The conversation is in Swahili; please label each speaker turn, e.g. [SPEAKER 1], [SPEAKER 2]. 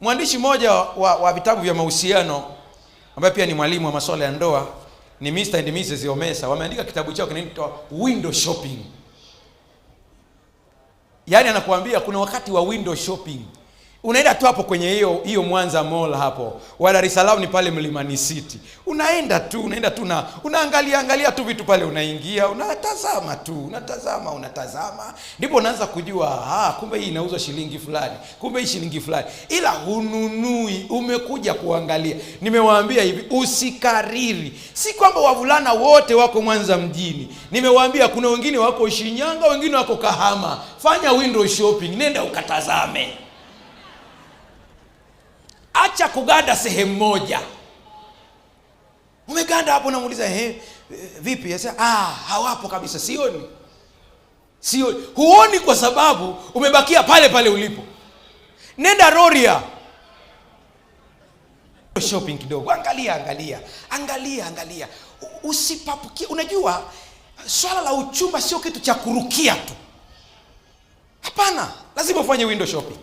[SPEAKER 1] Mwandishi mmoja wa vitabu vya mahusiano ambaye pia ni mwalimu wa masuala ya ndoa ni Mr. and Mrs. Omesa, wameandika kitabu chao kinaitwa Window Shopping. Yaani anakuambia kuna wakati wa window shopping. Unaenda tu hapo kwenye hiyo hiyo Mwanza Mall hapo, wa Dar es Salaam ni pale Mlimani City. Unaenda tu, unaenda tu na unaangalia angalia tu vitu pale, unaingia, unatazama tu, unatazama, unatazama. Ndipo unaanza kujua, ah, kumbe hii inauzwa shilingi fulani, kumbe hii shilingi fulani. Ila hununui, umekuja kuangalia. Nimewaambia hivi, usikariri. Si kwamba wavulana wote wako Mwanza mjini. Nimewaambia kuna wengine wako Shinyanga, wengine wako Kahama. Fanya window shopping, nenda ukatazame. Acha kuganda sehemu moja. Umeganda hapo, namuuliza vipi? Asa, hawapo kabisa, sioni, sioni. Huoni kwa sababu umebakia pale pale ulipo. Nenda Rorya shopping kidogo, angalia angalia angalia angalia, usipapukie. Unajua swala la uchumba sio kitu cha kurukia tu, hapana, lazima ufanye window shopping.